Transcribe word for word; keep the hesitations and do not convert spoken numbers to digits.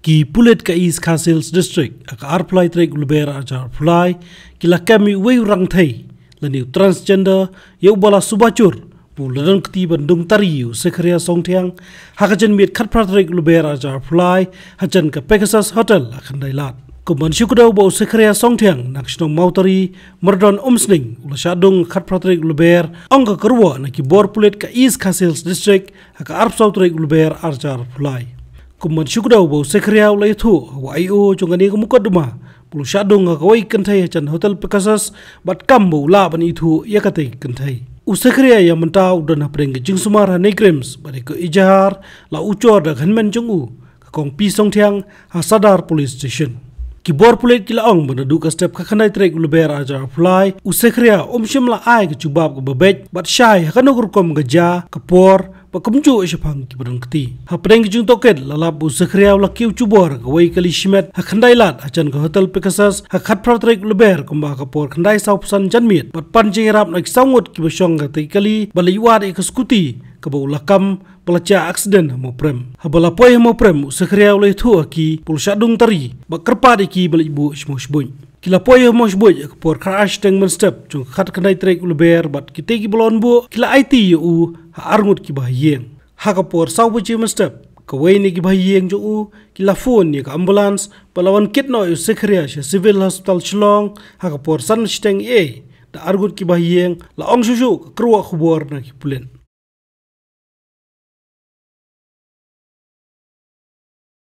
Ki pulit ka East Khasi Hills District ha ka arphew lai tarik u Lber arhajar arphew lai ki la kem ïa uwei u rangthei lane u transgender ïa uba la suba jur ba u la don kti ban dung tari ïa u Sekharia Songthiang ha ka janmiet khatphra tarik u Lber arhajar arphew lai ha jan ka Pegasus Hotel ha Khyndai Lad. Kum ban shu kdew ba u Sekharia Songthiang na ka shnong Mawtari, Myrdon Umsning u la shah dung ha khatphra tarik u Lber, ong ka kyrwoh na ki bor pulit ka East Khasi Hills District ha ka arphew saw tarik u Lber arhajar arphew lai. Kum ban shu kdew ba u Sekharia u la ïathuh ha u aïu jong kane ka mukotduma ba u la shah dung ha kawei ka kynthei ha jan Hotel Pegasus bad kam ba u lah ban ithuh ïa katei ka kynthei. U Sekharia ïa mynta u don hapdeng ka jingsumar ha NEIGRIHMS bad ïa ka ejahar la ujor da ka hynmen jong u, ka Kong P Songthiang, ha Sadar Police Station. Ki bor pulit ki la ong ba naduh ka step ka khyndai tarik u Lber arhajar arphew lai u Sekharia um shym la ai ka jubab kaba beit bad shai ha kano ka rukom ka jia, ka por bad kumjuh shaphang kiba don kti. Hapdeng ka jingtohkit la lap ba u Sekharia u la kiew jubor ha kawei ka kali shimet ha Khyndai Lad ha jan ka Hotel Pegasus ha khatphra tarik u Lber kumba ha ka por khyndai sawphew san janmiet bad pan jingïarap na ki saw ngut kiba shong ha katei ka kali ba la ïuh ïa ka skuti kaba u la kam ba la jia aksiden ha Mawprem. Haba la poi ha Mawprem u Sekharia u la ïathuh ha ki ba u la shah dung tari bad kyrpad ïa ki ba leit buh sha Mawshbuit. Ki la poi ha Mawshbuit ha ka por khatar shiteng mynstep jong ka khatkhyndai tarik u Lber bad kitei kiba la wan buh ki la aiti ïa u ha arngut kiba ha ïing. Ha ka por saw baje mynstep kawei na kiba ha ïing jong u ki la phone ïa ka ambulance ba la wan kit noh ïa u Sekharia sha Civil Hospital Shillong ha ka por san shiteng eiei. Da arngut kiba ha ïing la ong shuh shuh ka kyrwoh khubor na ki pulit.